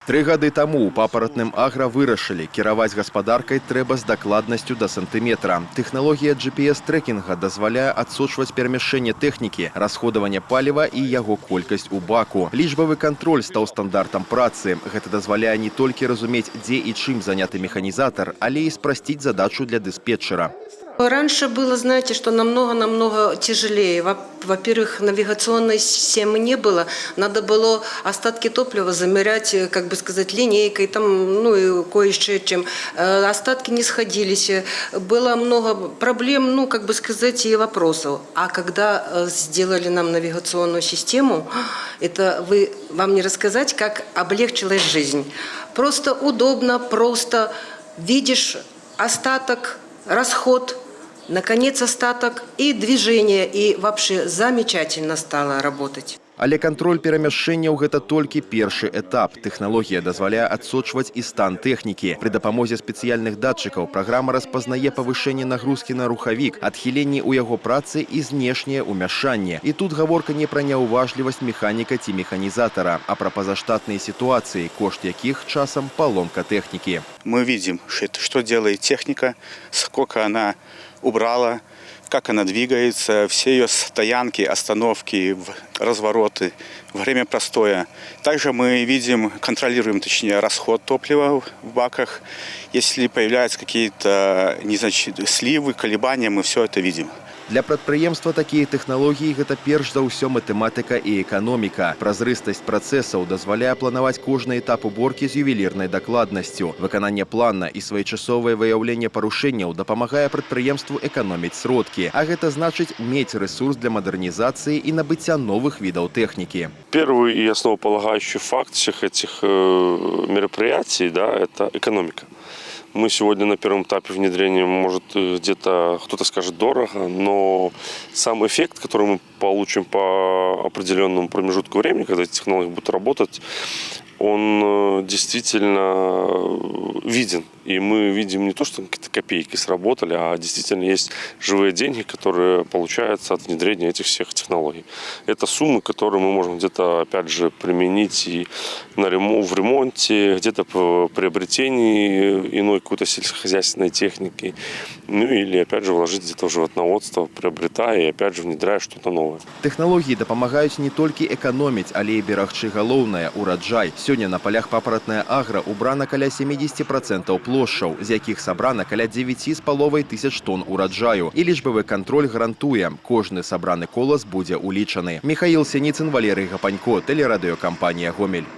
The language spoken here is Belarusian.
3 гады таму ў «Папаратным агра» вырашылі: кіраваць гаспадаркай трэба з дакладнасцю да сантыметра. Тэхналогія GPS-трэкінга дазваляе адсочваць перамяшчэнне тэхнікі, расходаванне паліва і яго колькасць у баку. Лічбавы кантроль стаў стандартам працы. Гэта дазваляе не толькі разумець, дзе і чым заняты механізатар, але і спрасціць задачу для дыспетчара. Раньше было, знаете, что намного-намного тяжелее. Во-первых, навигационной системы не было. Надо было остатки топлива замерять, как бы сказать, линейкой, там, ну и кое-еще чем. Остатки не сходились. Было много проблем, ну, как бы сказать, и вопросов. А когда сделали нам навигационную систему, это вам не рассказать, как облегчилась жизнь. Просто удобно, просто видишь остаток, расход, наконец, остаток и движение, и вообще замечательно стало работать. Але кантроль перамяшчэнняў — гэта толькі першы этап. Тэхналогія дазваляе адсочваць і стан тэхнікі. Пры дапамозе спецыяльных датчыкаў праграма распазнае павышэнне нагрузкі на рухавік, адхіленні ў яго працы і знешняе ўмяшанне. І тут гаворка не пра няўважлівасць механіка ці механізатара, а пра пазаштатныя сітуацыі, кошт якіх часам паломка тэхнікі. Мы видим, что делает техника, сколько она убрала, как она двигается, все ее стоянки, остановки, развороты, время простоя. Также мы видим, контролируем, точнее, расход топлива в баках. Если появляются какие-то сливы, колебания, мы все это видим. Для прадпрыемства такія тэхналогіі — гэта перш за ўсё матэматыка і эканоміка. Празрыстасць працэсаў дазваляе планаваць кожны этап уборкі з ювелірнай дакладнасцю. Выкананне плана і своечасовае выяўленне парушэнняў дапамагае прадпрыемству эканоміць сродкі. А гэта значыць мець рэсурс для мадэрнізацыі і набыцця новых відаў тэхнікі. Первый и основополагающий факт всех этих мероприятий, да, это экономика. Мы сегодня на первом этапе внедрения, может, где-то кто-то скажет дорого, но сам эффект, который мы получим по определенному промежутку времени, когда эти технологии будут работать, он действительно виден. И мы видим не то, что какие-то копейки сработали, а действительно есть живые деньги, которые получаются от внедрения этих всех технологий. Это суммы, которые мы можем где-то, опять же, применить и в ремонте, где-то по приобретении иной какой-то сельскохозяйственной техники, ну или, опять же, вложить где-то в животноводство, приобретая и, опять же, внедряя что-то новое. Тэхналогіі дапамагаюць не толькі эканоміць, але і берагчы галоўнае — ураджай. Сёння на палях «Папаратная агра» убрана каля 70% плошчаў, з якіх сабрана каля 9,5 тысяч тонн ураджаю. І лічбавы кантроль гарантуе: кожны сабраны колас будзе улічаны. Міхаіл Сініцын, Валерый Гапанько, тэлерадыёкампанія «Гомель».